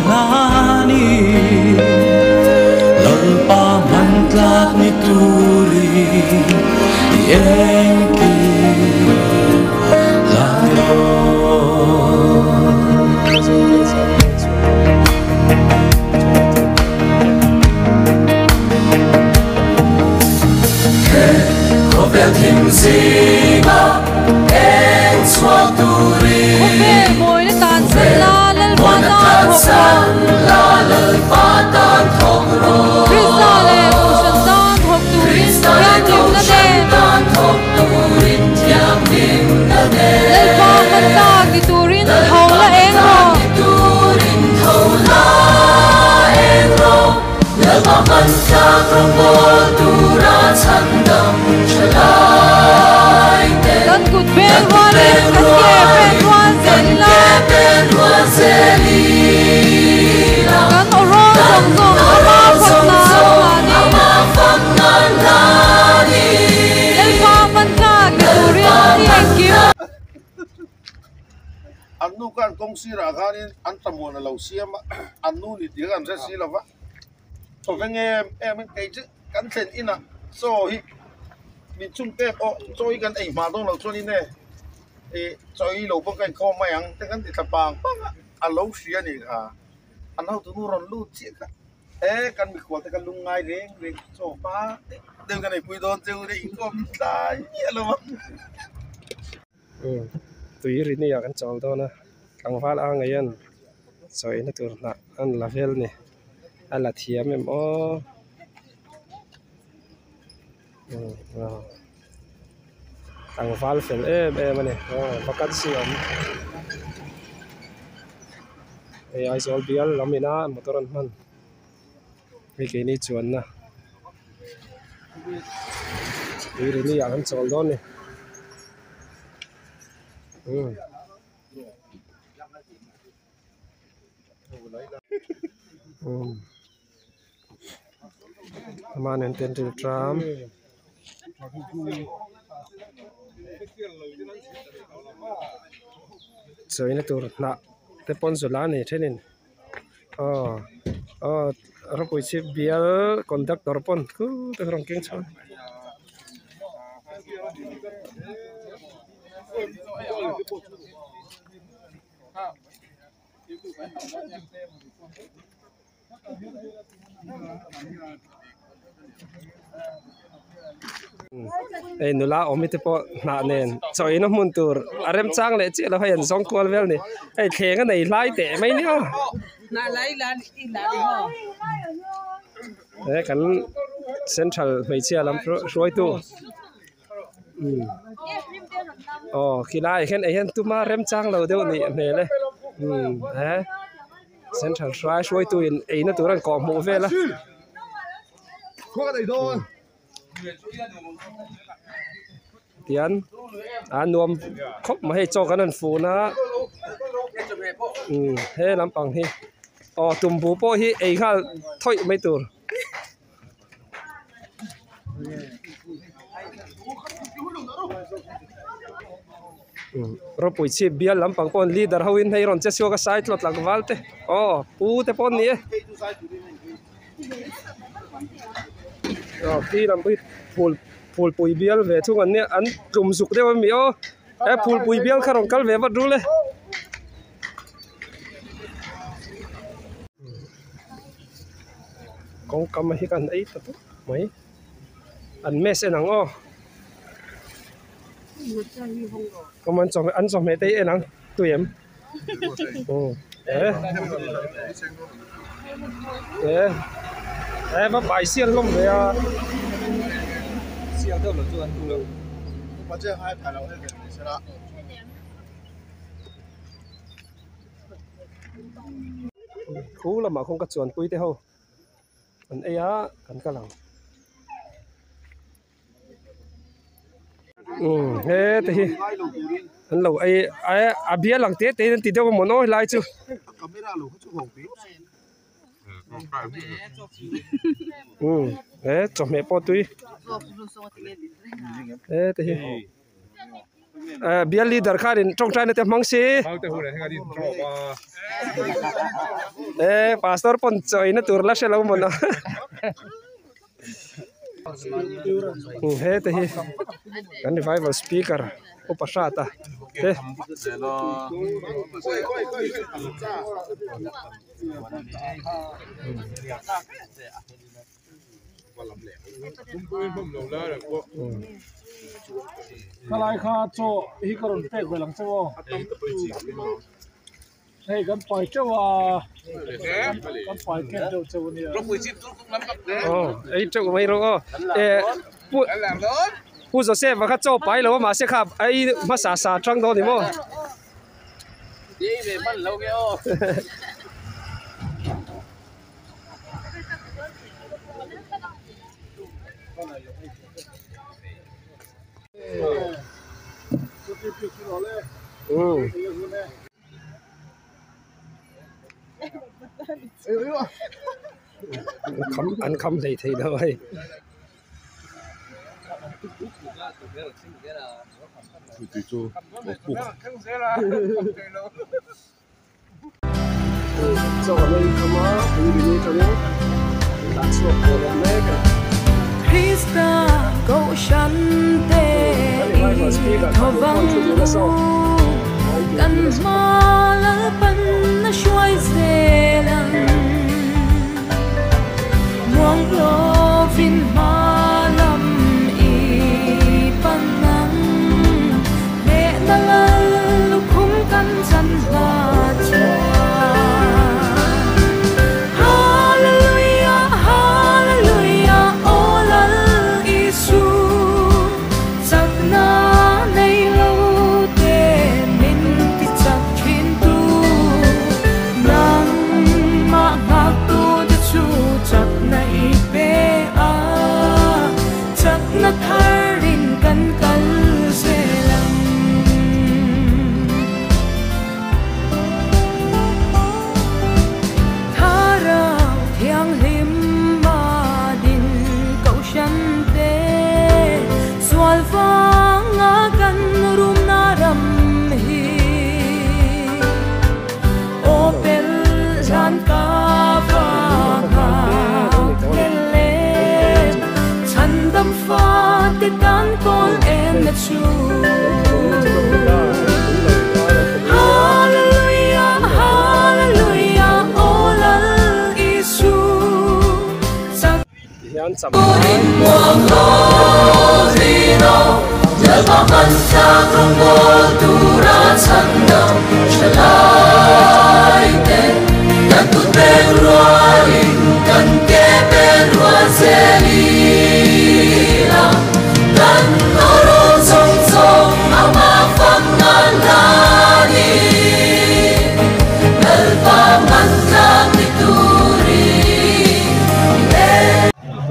hlanin Lalpa hman tlak ni turin i engkim hlan rawh. He khawvel thim zinga eng chhuak turin Khawvel mawina tan san la Lalpa tan thawk rawh. Krista leh Kohhran tan thawk turin thianghlimna nen. Lalpa hman tlak ni turin tho la eng rawh. Kan kut beng rualin kan ke pen rual zel ila. Kan aw rawn zawng zawng ama fak nan hlanin. Lalpa hman tlak ni turin i engkim. An nu khan kawng sirah khanin an tamuan a lo siam a, an nu ni tih kha an hre si lo va. Thawveng em em in kei chu kan thlen inah chaw hi min chhung pek aw chaw hi kan ei hma dawn lo chuan in e ih chaw hi lo pawh ka inkhawm mai ang te kan ti thla pang pang a, a lo hria a nih kha. An hotu nu rawn lut chiah kha e kan mikhual te kha lungngai reng reng chaw hma deuh deuh kan eipui dawn cheu nia inkhawm tlai miah lo a. Tui ri ni ah kan chawl dawn a tlangval a ngei an chawihna tur hnah an la vel a ni a la thiam em aw tlangval fel em em a ni aw vacancy awm hei Aizawl bial lam ina motor an hman hei keini chuanna tui ri ni ah kan chawl dawn a ni. Amah nen ten ril tram. Chawina tur hnah te pawn zawlh a ni thenin aw aw rawpui chhip bial conductor pawn khuu te rawn keng chho a. Hei nula awm hi te pawh hnah nen chawina hmun tur a remchang leh chiah lo hei an zawng kual vel a ni hei thleng a nei hlai teh mai nia he kan central hmeichhia lam hruaitu. Aw khilaiah hian eh hian tuma remchang lo deuh nih hmel e umm he central hrai hruaitu in eina tur an kawh hmuh vel a. Tian a nuam khawp mai hei chaw kan han fun a umm he lampang hi aw tumbu pawh hi ei nghal thawih mai tur. Ropui chhip bial lampang pawh an leader ho in hei rawn che chhuak a sai tlawt tlangval te aw pu te pawh an ni e aw khi lam pawh hi phul phulpui bial ve thung an nia an tlum zuk deuh a mi aw he phulpui bial kha rawn kal ve vat rul e. Kawngkam hi kan ei ta tawp mai an mess en ang aw kawm an chawhmeh an chawhmeh te hi en ang tui em e e e va pai sial hlawm ve a Khu lamah kawng ka chuanpui te ho an ei a kan kal ang umm he te hi an lo ei a bial ang te te in an ti deuh a maw naw helai chu. Umm he chawhmeh pawh tui he te hi. Bial leader khanin tawngtaina te hmang si. E pastor pawn chawi na tur la hre lo mawn a. He te hi kan revival speaker upa hrat a te. Khalai kha chaw hi ka rawn pek ve lang che aw. Hei kan pai teuh a, kan pai tlem deuh cheu a nia. Aw ei teuh mai rawh aw. Pu Pu Joseph a kha chaw pai lo a mahse kha ei hmasa sa tang dawn ni maw. An kham hlei thei lo hei. Chaw an ei kham a, tui ri atangin an tlan chhuak tawh leh mek a ni. Krista Kohhran te i thovang u, kan hma Lalpan a hruai zel ang. Muang lovin hma lam i pan ang, hnehna lal lukhum kan chan hla chuan. Hallelujah, Hallelujah, aw Lal Isu, chakna nei lo te min ti chak thin tu, nangmah nghaktu te chu chakna i pe a, chakna tharin kan kal zel ang. Thlarau Thianghlim a din Kohhran te, sual vanga kan rumna ram hi. Aw pel hlan ka vanga hlel e, chhandam fate tan kawl em na chu. Hallelujah, Hallelujah, aw Lal Isu, chak. Hian cham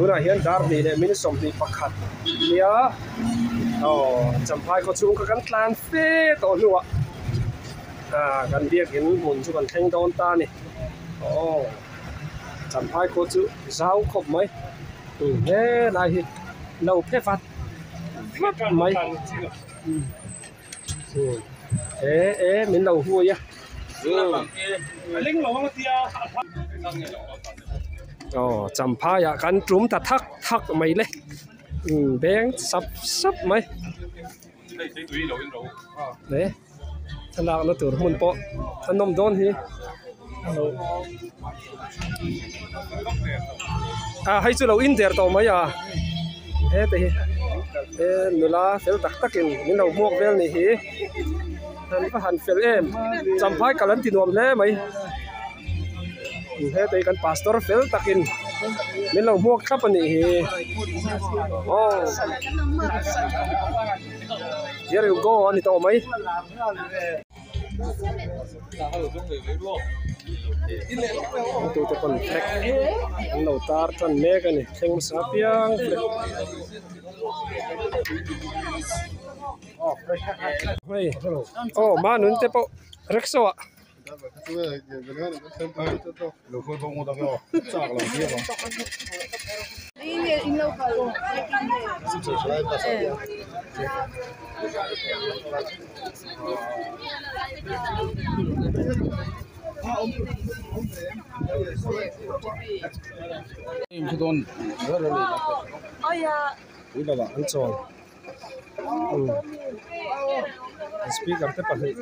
Tunah hian dar hnih leh minute 21 nia aw Champhai khaw chhung kha kan tlan fe tawh hnuah ah kan biakin hmun chu kan thleng dawn ta a ni aw Champhai khaw chu zau khawp mai he lai hi lo phe vat vat mai e e min lo hui a aw Champhai ah kan tum ta thak thak mai le beng sap sap mai e thlalak na tur hmun pawh a nawm dawn hi ah hei chu lo in der tawh mai a hete hi he nula fel tak takin min lo hmuak vel ni hi an va han fel em champhai kal an ti nuam hle mai hete hi kan pastor fel takin min lo hmuak thlap a nih hi aw here you go a ni tawh mai. Tute pawn flag an lo tar tan mek a ni thleng hmasa apiang flag hei aw manun te pawh rickshaw ah. An chawl speaker te pahnih.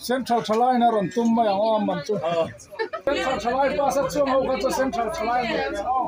Central thalai na rawn tum mai ang aw a man chu Central thalai bus a chuang ho kha chu Central thalai a ni ve aw.